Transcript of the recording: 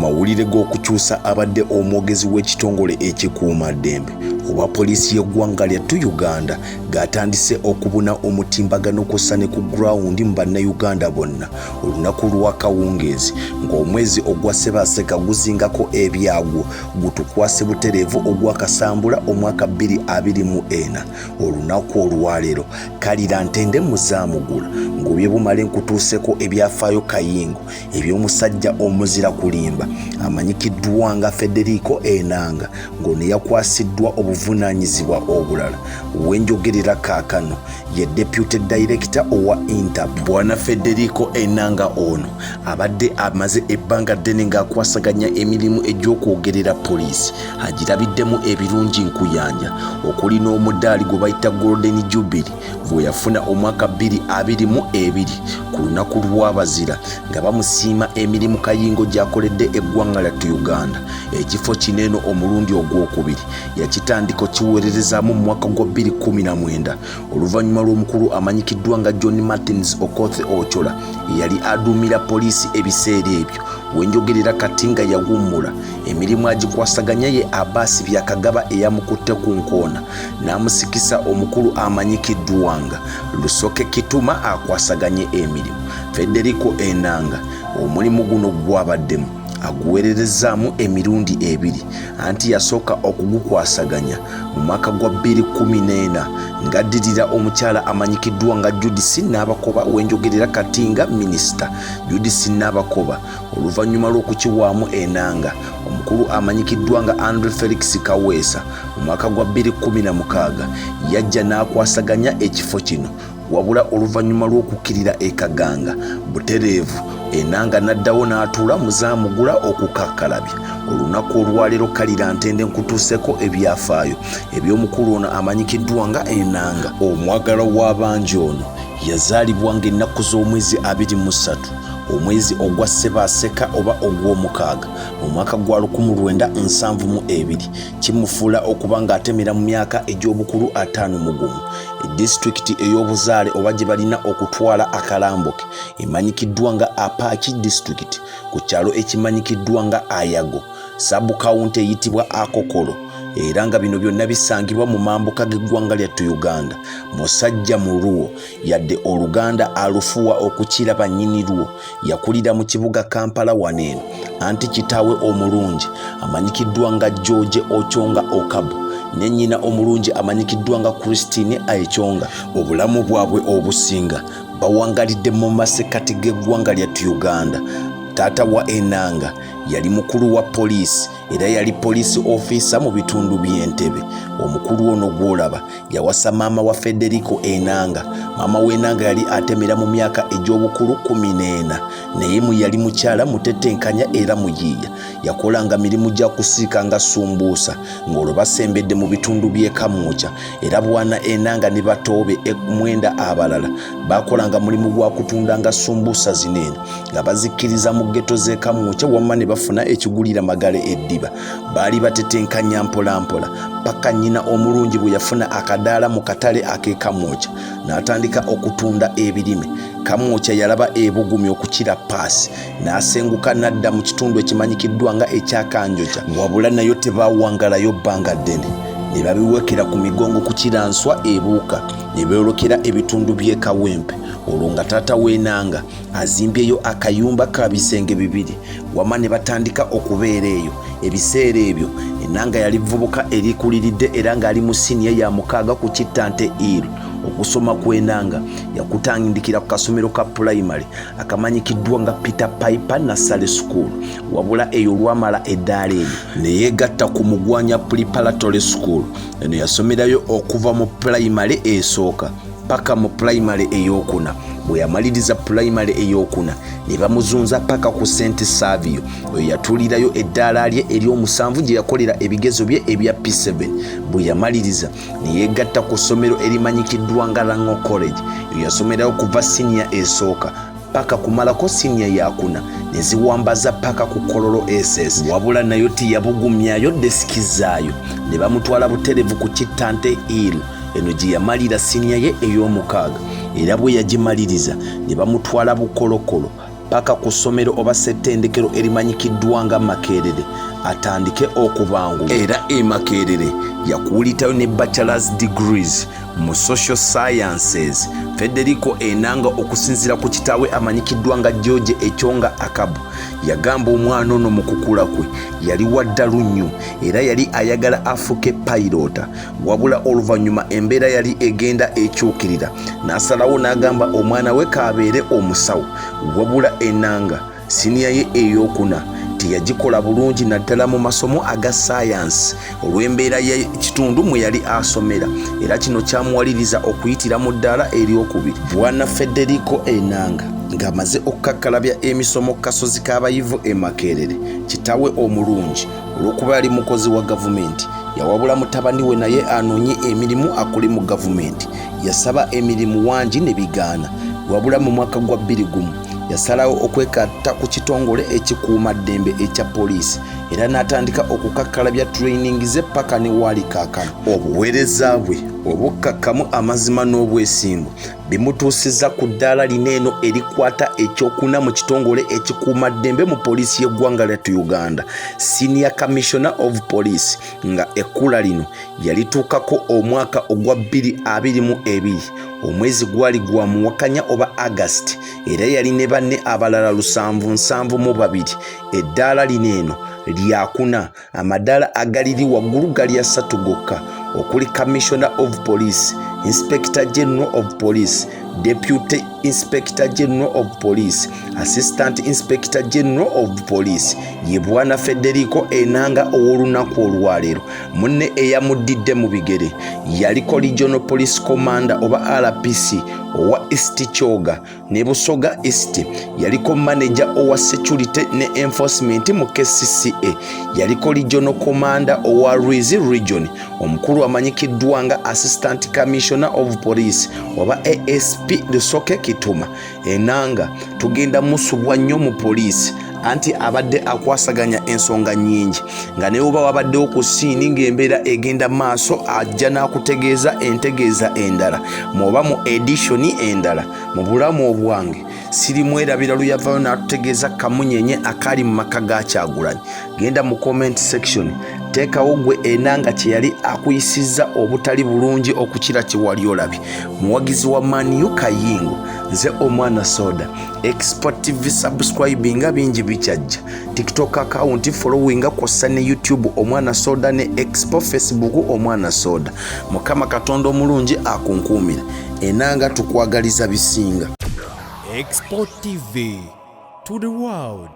Amawulire g'okukyusa abadde omwogezi w'ekitongole ekikuumaddembe oba poliisi y'eggwanga lyattu Uganda g'atandise okubuna omutimbagano kw'ossa ne ku gurawundi mu Bannayuganda bonna olunaku lw'akawungeezi ng'omwezi ogwa Ssebaaseka guzingako ebyagwo gutukwase butereevu ogwa Kasambula omwaka 2024. Olunaku olwaleero kalira ntende muzaamugula ng'obye bumale nkutuuseko ebyafaayo kayingo eby'omusajja omuzira kulimba amanyikiddwa nga Federico Enanga ng'ono yakwasiddwa obuvunaanyizibwa obulala. Wenjogerera kaakano ye Deputy Director owa Interpol. Bwana Federico Enanga ono abadde amaze ebbanga ddene ng'akwasaganya emirimu egy'okwogerera poliisi agirabiddemu ebirungi nkuyanja okuli n'omudaali gwe bayita Golden Jubilee gwe yafuna omwaka 2022 ku lunaku lw'abazira nga bamusiima emirimu kayingo gy'akoledde eggwanga lyattu Uganda. Ekifo kino eno omulundi ogwokubiri yakitandika okiweererezaamu mu mwaka gwa 2019 oluvannyuma lw'omukulu amanyikiddwa nga John Martins Okoth Ochola eyali aduumira poliisi ebiseera ebyo wenjogerera kati nga yawummula emirimu agikwasaganya ye Abbas Byakagaba eyamukutte ku nkoona n'amusikisa omukulu amanyikiddwa nga Lusoke Kituma akwasaganye emirimu. Federico Enanga omulimu guno gwabaddemu aguweererezaamu emirundi ebiri anti yasooka okugukwasaganya mu mwaka gwa 2014 ng'addirira omukyala amanyikiddwa nga Judith Naabakoba wenjogerera kati nga minisita Judith Naabakoba oluvannyuma lw'okukiwaamu Enanga omukulu amanyikiddwa nga Andre Felix Kaweesa mu mwaka gwa 2016 yajja n'akwasaganya ekifo kino wabula oluvannyuma lw'okukkirira e Kaganga butereevu Enanga n'addawo n'atuula muzaamugula okukakkalabya. Olunaku olwaleero kalira ntende nkutuuseko ebyafaayo eby'omukulu ono amanyikiddwa nga Enanga. Omwagalwa w'abangi ono yazaalibwa ng'ennaku z'omwezi 23 omwezi ogwa Ssebaaseka oba ogw'omukaaga mu mwaka gwa 1972 kimufuula okuba ng'atemera mu myaka egy'obukulu 51. Disitulikiti ey'obuzaale oba gye balina okutwala akalambo ke emanyikiddwa nga Apaaki disitulikiti ku kyalo ekimanyikiddwa nga Ayago sabukawunti eyitibwa Akokolo era nga bino byonna bisangibwa mu mambuka g'eggwanga lyattu Uganda. Musajja Muluwo yadde Oluganda alufuwa okukira bannyini lwo yakulira mu kibuga Kampala wano eno anti kitaawe omulungi amanyikiddwa nga George Ochonga Okabo ne nnyina omulungi amanyikiddwa nga Christine Aechonga. Obulamu bwabwe obusinga bawangalidde mu masekkati g'eggwanga lyattu Uganda. Taata wa Enanga yali mukulu wa poliisi era yali poliisi ofiisa mu bitundu by'Entebe. Omukulu ono gw'olaba yawasa maama wa Federico Enanga. Maama w'Enanga yali atemera mu myaka egy'obukulu 14 naye mu yali mukyala mutetenkanya era muyiiya. Yakolanga mirimu gya kusiika nga sumbuusa ng'olwo basembedde mu bitundu by'e Kamwokya era bwana Enanga ne batoobe mwenda abalala bakolanga mulimu gwa kutundanga sumbuusa zino eno nga bazikkiriza mu ghetto z'e Kamwokya wamma ne bafuna ekigulira magale eddiba. Baali batetenkanya mpolampola paka nnyina omulungi bwe yafuna akadaala mu katale ak'e Kamwokya n'atandika okutunda ebirime. Kamwokya yalaba ebugumi okukira paasi n'asenguka n'adda mu kitundu ekimanyikiddwa nga ekya Kanjokya wabula nayo tebaawangalayo bbanga ddene ne babiwekera ku migongo kukira nswa ebuuka ne beolekera ebitundu by'e Kawempe olwo nga taata w'Enanga azimbyeyo akayumba ka bisenge bibiri wama ne batandika okubeera eyo. Ebiseera ebyo Enanga yali vvubuka erikuliridde era ng'ali mu siniya ya mukaaga ku Kittante Hill. Okusoma kw'Enanga yakutandikira ku kasomero ka pulayimale akamanyikiddwa nga Peter Piper Nursery School wabula eyo olwamala eddaala eryo ne yeegatta ku Mugwanya Preparatory School. Eno yasomerayo okuva mu pulayimale esooka paka mu pulayimale eyokuna. Bwe yamaliriza pulayimale eyokuna ne bamuzunza paka ku St Savio. Oyo yatuulirayo eddaala lye ery'omusanvu gye yakolera ebigezo bye ebya P7. Bwe yamaliriza ne yeegatta ku ssomero erimanyikiddwa nga Lango College. Eyo yasomerayo kuva siniya esooka paka kumalako siniya yakuna ne ziwambaza paka ku Kololo SS. Wabula nayo teyabugumyayo desiki zaayo ne bamutwala buterevu ku Kittante Hill eno gye yamalira siniya ye ey'omukaaga era bwe yagimaliriza ne bamutwala Bukolokolo paka ku ssomero oba ssettendekero erimanyikiddwa nga Makerere atandike okubangulwa. Era e Makerere yakuulitayo ne bachelors degrees mu social sciences. Federico Enanga okusinziira ku kitaawe amanyikiddwa nga George Ekyonga Akabu yagamba omwana ono mu kukula kwe yali wa ddalu nnyo era yali ayagala afuuke payiroota, wabula oluvannyuma embeera yali egenda ekyukirira n'asalawo n'agamba omwana we kaabeere omusawo. Wabula Enanga siniya ye ey'okuna teyagikola bulungi naddala mu masomo aga sayansi olw'embeera y'ekitundu mwe yali asomera, era kino kyamuwaliriza okuyitira mu ddaala eryokubiri. Bwana Federico Enanga ng'amaze okukakkalabya emisomo ku kasozi k'abayivu e Makerere, kitaawe omulungi olw'okuba yali mukozi wa gavumenti yawabula mutabani we naye anoonye emirimu akole mu gavumenti. Yasaba emirimu wangi ne bigaana, wabula mu mwaka gwa 2001 yasalawo okwekatta ku kitongole ekikuuma ddembe ekya poliisi era n'atandika okukakkalabya training ze paka ne waali kaakano. Obuweereza bwe obukkakkamu amazima n'obwesimbu bimutuusizza ku ddaala lino eno erikwata ekyokuna mu kitongole ekikuuma ddembe mu poliisi y'eggwanga lyattu Uganda, Senior Commissioner of Police, nga ekkula lino yalituukako omwaka ogwa 2022, omwezi gwali gwa muwakanya oba August, era yali ne banne abalala 772. Eddaala lino eno lyakuna, amadaala agaliri waggulu gali asatu gokka, okuli Commissioner of Police, Inspector General of Police, Deputy Inspector General of Police, Assistant Inspector General of Police. Ye Bwana Federico Enanga ow'olunaku olwaleero. Munne eyamuddidde mu bigere yaliko Regional Police Commander oba RPC owa East Kyoga ne Busoga East, yaliko manager owa security ne enforcement mu KCCA, yaliko Regional Commander owa Rwizi Region. Omukulu amanyikiddwa nga Assistant Commissioner of Police oba ASP Lusoke Kituma. Enanga tugenda musubwa nnyo mu poliisi, anti abadde akwasaganya ensonga nnyingi, nga ne oba wabaddewo ku siini ng'embeera egenda maaso ajja n'akutegeeza entegeeza endala mwoba mu edishoni endala. Mu bulamu obwange sirimwerabira luyavayo n'atutegeeza kamunyenye akali mu maka ga Kyagulanyi. Genda mu comment section, teekawo gwe Enanga kye yali akuyisizza obutali bulungi okukira kye wali olabye. Muwagizi wa Man U Kayingo, nze omwana soda. Export TV subscribinga, bingi bikyajja. TikTok account followinga kwossa ne YouTube omwana soda, ne Expo Facebook omwana soda. Mukama Katonda omulungi akunkuumira. Enanga tukwagaliza bisinga. Export TV to the world.